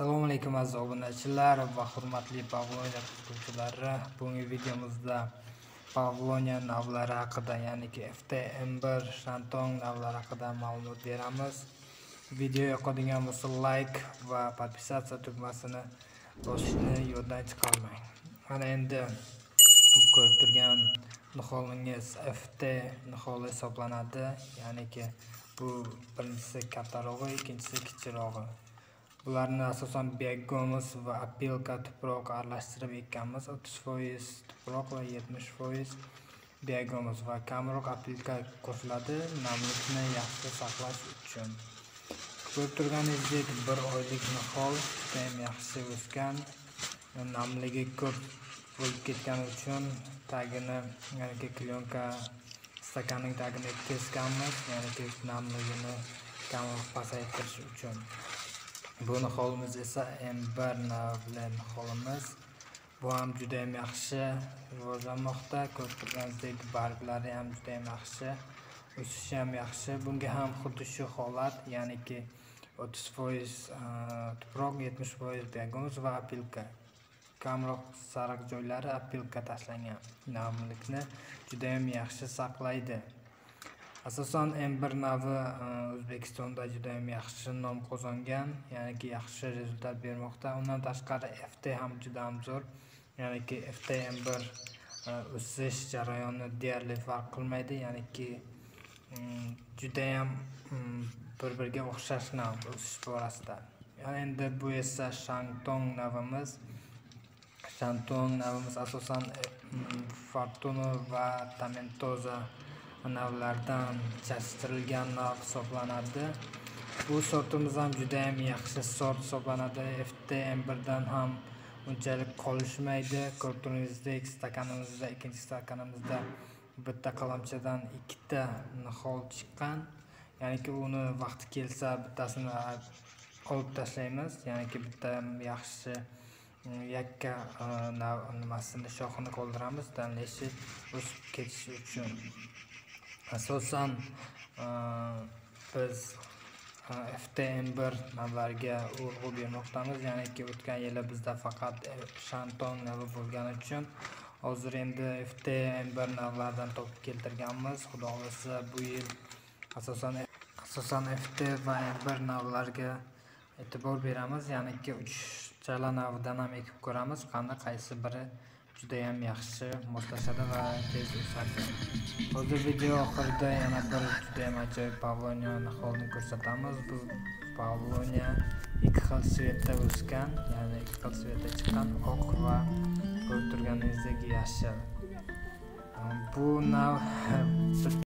Assalomu alaykum aziz obunachilar va hurmatli Pavlonia kuzatuvchilari. Bugungi videomizda Pavlonia navlari haqida, ya'niki FTM1 Shantong navlari haqida ma'lumot beramiz. Video yoqadigan bo'lsa like va podpisatsiya tugmasini bosishni yoddan chiqarmang. Mana endi ko'rib turgan niholingiz FT niholi hisoblanadi, ya'niki bu birinchisi kattarog'i, ikkinchisi kichikrog'i. Bularni asosan biogumus va opilka tuproq aralashtirib ekkanmiz. 30% tuproq va 70% biogumus va kamroq opilka qo'shiladi namlikni yaxshi saqlash uchun. Ko'rib turganingizdek bir oylik nihol juda ham yaxshi o'sgan. Namligi ko'p bo'lib ketgani uchun tagini, ya'ni klyonka stakanning tagini kesganmiz, ya'ni namligini kamroq pasaytirish uchun. Bu niholimiz esa M1 navli niholimiz. Bu ham juda ham yaxshi rivojlanmoqda. Ko'rib turganingizdek barglari ham juda ham yaxshi, o'sishi ham yaxshi. Bunga ham xuddi shu holat, ya'niki 30% tuproq, 70% biogumus va opilka. Kamroq sariq joylari opilka tashlangan. Namlikni juda ham yaxshi saqlaydi. Asosan M1 navi O'zbekistonda juda ham yaxshi nom qozongan, ya'niki yaxshi rezultat bermoqda. Undan tashqari FT ham juda ham zo'r, ya'niki FT M1 o'sish jarayoni deyarli farq qilmaydi, ya'niki juda ham bir-biriga o'xshash nav o'sish borasida. Ya'ni endi bu esa Shantong navimiz. Shantong navimiz asosan Fortuna va Tomentoza navlardan chashtirilgan nav hisoblanadi. Bu sortimiz ham juda ham yaxshi sort hisoblanadi. FT M1 dan ham unchalik qolishmaydi. Ko'rib turganingizdek stakanimizda, ikkinchi stakanimizda bitta qalamchadan ikkita nihol chiqqan. Ya'niki uni vaqti kelsa bittasini olib tashlaymiz, ya'niki bitta yaxshi yakka nimasini shoxini qoldiramiz, danlashi o'sib ketishi uchun. Asosan biz FTM1 navlariga urg'u bermoqdamiz, ya'niki o'tgan yili bizda faqat Shantong navi bo'lgani uchun hozir endi FTM1 navlaridan topib keltirganmiz. Xudo xohlasa bu yil asosan FT va M1 navlariga e'tibor beramiz, ya'niki uchala navidan ham ekib ko'ramiz, qani qaysi biri juda ham yaxshi moslashadi va tez o'sadi. Hozir video oxirida yana bir juda ham ajoyib Pavlonia niholini ko'rsatamiz. Bu Pavlonia ikki xil svetda o'sgan, ya'ni ikki xil svetda chiqqan, oq va ko'rib turganingizdek yashil. Bu nav